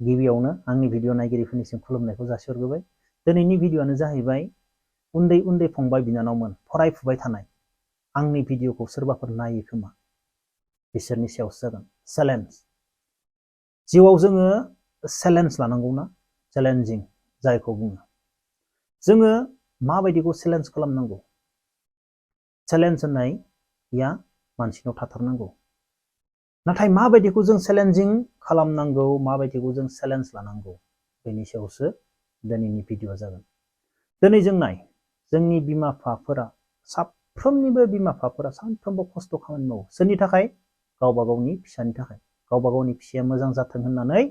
गिबियावनो आंनि भिडिअ नायगिरिफोरनिसिम खुलुमनायखौ जासिहरग्रोबाय। दिनैनि भिडिअआनो जाहैबाय उन्दै उन्दै फंबाय बिनानावमोन फरायफुबाय थानाय आंनि भिडिअखौ सोरबाफोर नायो खोमा बिसोरनि सायावसो जागोन। चेलेन्ज। जिउआव जोङो चेलेन्ज लानांगौना, चेलेन्जिं जायखौ बुङो। जोङो माबायदिखौ चेलेन्ज खालामनांगौ? चेलेन्ज होननाया मानसिनाव थाथारनांगौ। नाथाय माबायदिखौ जों चेलेन्जिं खालामनांगौ, माबायदिखौ जों चेलेन्ज लानांगौ, बेनि सायावसो दिनैनि भिडिअआ जागोन। दिनै जों नाय, जोंनि बिमा बिफाफोरा साफ्रोमनिबो बिमा बिफाफोरा सानफ्रोमबो खस्थ' खामानि मावो। सोरनि थाखाय? गावबा गावनि फिसानि थाखाय। गावबा गावनि फिसाया मोजां जाथों होननानै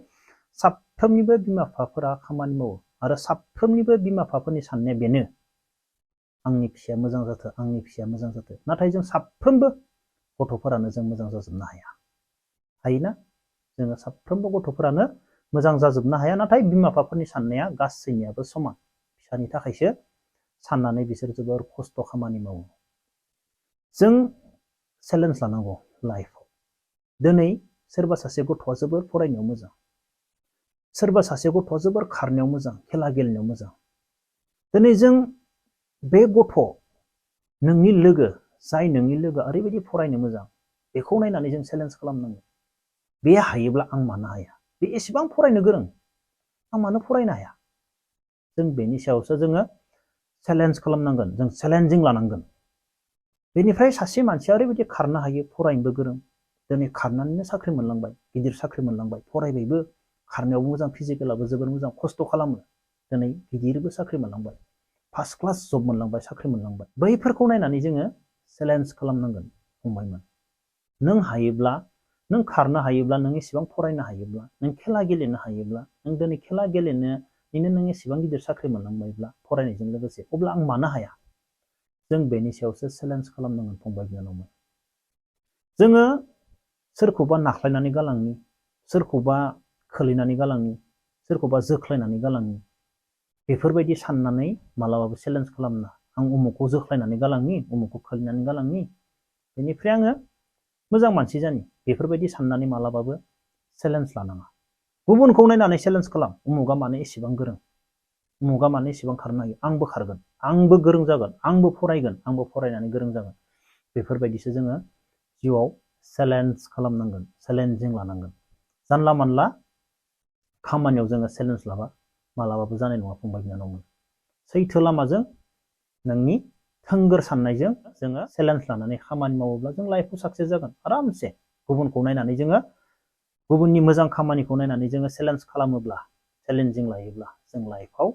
साफ्रोमनिबो बिमा बिफाफोरा खामानि मावो। आरो साफ्रोमनिबो बिमा बिफाफोरनि साननाया बेनो, आंनि फिसाया मोजां जाथों, आंनि फिसाया मोजां जाथों। नाथाय जों साफ्रोमबो गथ'फोरानो जों मोजां जाजोबनो हाया। हायोना? जोङो साफ्रोमबो गथ'फोरानो मोजां जाजोबनो हाया। नाथाय बिमा बिफाफोरनि साननाया गासैनियाबो समान। फिसानि थाखायसो साननानै बिसोर जोबोर खस्थ' खामानि मावो। जों चेलेन्ज लानांगौ लाइफआव। दिनै सोरबा सासे गथ'आ जोबोर फरायनायाव मोजां, सोरबा सासे गथ'आ जोबोर खारनायाव मोजां, खेला गेलेनायाव मोजां। दिनै जों बे गथ', नोंनि लोगो, जाय नोंनि लोगोआ ओरैबायदि फरायनो मोजां, बेखौ नायनानै जों चेलेन्ज खालामनांगौ। बे हायोब्ला आं मानो हाया? बे एसेबां फरायनो गोरों, आं मानो फरायनो हाया? जों बेनि सायावसो जोङो चेलेन्ज खालामनांगोन, जों चेलेन्जिं लानांगोन। बेनिफ्राय सासे मानसिया ओरैबायदि खारनो हायो, फरायनोबो गोरों, दिनै खारनानैनो साख्रि मोनलांबाय, गिदिर साख्रि मोनलांबाय, फरायबायबो, खारनायावबो मोजां, फिजिकेलाबो जोबोर मोजां, खस्थ' खालामो, दिनै गिदिरबो साख्रि मोनलांबाय, फार्स्ट क्लास जब मोनलांबाय, साख्रि मोनलांबाय। बैफोरखौ नायनानै जोङो चेलेन्ज खालामनांगोन फंबायमोन। नों हायोब्ला, नों खारनो हायोब्ला, नों एसेबां फरायनो हायोब्ला, नों खेला गेलेनो हायोब्ला, नों दिनै खेला गेलेनोनो नों एसेबां गिदिर साख्रि मोनलांबायब्ला फरायनायजों लोगोसे, अब्ला आं मानो हाया? जों बेनि सायावसो चेलेन्ज खालामनांगोन फंबाय बिनानावमोन। जोङो सोरखौबा नाख्लायनानै गालांनि, सोरखौबा खोलैनानै गालांनि, सोरखौबा जोख्लायनानै गालांनि, बेफोरबायदि साननानै मालाबाबो चेलेन्ज खालामना आं उमुखखौ जोख्लायनानै गालांनि, उमुखखौ खोलैनानै गालांनि, बेनिफ्राय आङो मोजां मानसि जानि, बेफोरबायदि साननानै मालाबाबो चेलेन्ज लानाङा। गुबुनखौ नायनानै चेलेन्ज खालाम, उमुगा मानो एसेबां गोरों, उमुगा मानो एसेबां खारनो हायो, आंबो खारगोन, आंबो गोरों जागोन, आंबो फरायगोन, आंबो फरायनानै गोरों जागोन। बेफोरबायदिसो जोङो जिउआव चेलेन्ज खालामनांगोन, चेलेन्जिं लानांगोन। जानला मानला खामानियाव जोङो चेलेन्ज लाबा मालाबाबो जानाय नङा फंबाय बिनानावमोन। सैथो लामाजों, नोंनि थोंगोर साननायजों जोङो चेलेन्ज लानानै खामानि मावोब्ला जों लाइफआव साक्सेस जागोन आरामसे। गुबुनखौ नायनानै जोङो, गुबुननि मोजां खामानिखौ नायनानै जोङो चेलेन्ज खालामोब्ला, चेलेन्जिं लायोब्ला जों लाइफआव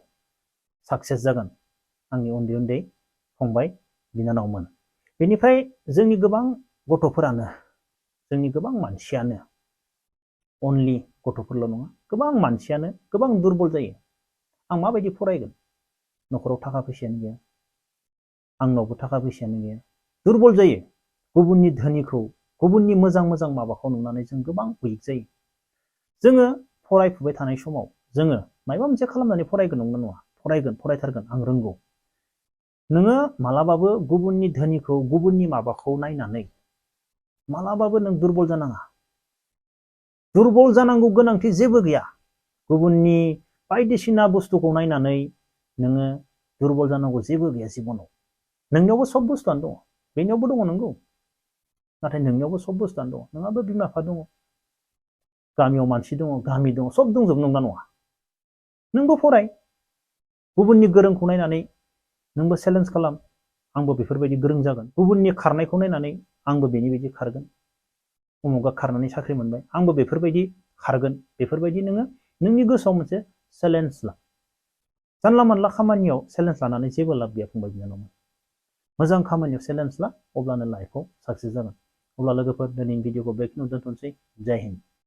साक्सेस जागोन आंनि उन्दै उन्दै फंबाय बिनानावमोन। बेनिफ्राय जोंनि गोबां गथ'फोरानो, जोंनि गोबां मानसियानो, अनलि गथ'फोरल' नङा, गोबां मानसियानो गोबां दुरबल जायो। आं माबायदि फरायगोन? न'खराव थाखा फैसायानो गैया, आंनावबो थाखा फैसायानो गैया, दुरबल जायो। गुबुननि धोनिखौ, गुबुननि मोजां मोजां माबाखौ नुनानै जों गोबां उइक जायो। जोङो फरायफुबाय थानाय समाव जोङो माबा मोनसे खालामनानै फरायगोन, नंगौना नङा? फरायगोन, फरायथारगोन, आं रोंगौ। नोङो मालाबाबो गुबुननि धोनिखौ, गुबुननि माबाखौ नायनानै मालाबाबो नों दुरबल जानाङा। दुरबल जानांगौ गोनांथि जेबो गैया। गुबुननि बायदिसिना बुस्थुखौ नायनानै नोङो दुरबल जानांगौ जेबो गैया जिबनाव। नोंनियावबो सब बुस्थुआनो दङ, बेनियावबो दङ नंगौ, नाथाय नोंनियावबो सब बुस्थुआनो दङ। नोंहाबो बिमा बिफा दङ, गामियाव मानसि दङ, गामि दङ, सब दंजोबो, नंगौना नङा? नोंबो फराय, गुबुननि गोरोंखौ नायनानै नोंबो चेलेन्ज खालाम, आंबो बेफोरबायदि गोरों जागोन। गुबुननि खारनायखौ नायनानै आंबो बेनि बायदि खारगोन, उमुगा खारनानै साख्रि मोनबाय, आंबो बेफोरबायदि खारगोन। बेफोरबायदि नोङो नोंनि गोसोआव मोनसे चेलेन्ज ला। जानला मानला खामानियाव चेलेन्ज लानानै जेबो लाब गैया फंबाय बिनानावमोन। मोजां खामानियाव चेलेन्ज ला, अब्लानो लाइफआव साक्सेस जागोन। अब्ला लोगोफोर, दिनैनि भिडिअखौ बेखिनियाव दोनथ'नोसै। जय हिन्द।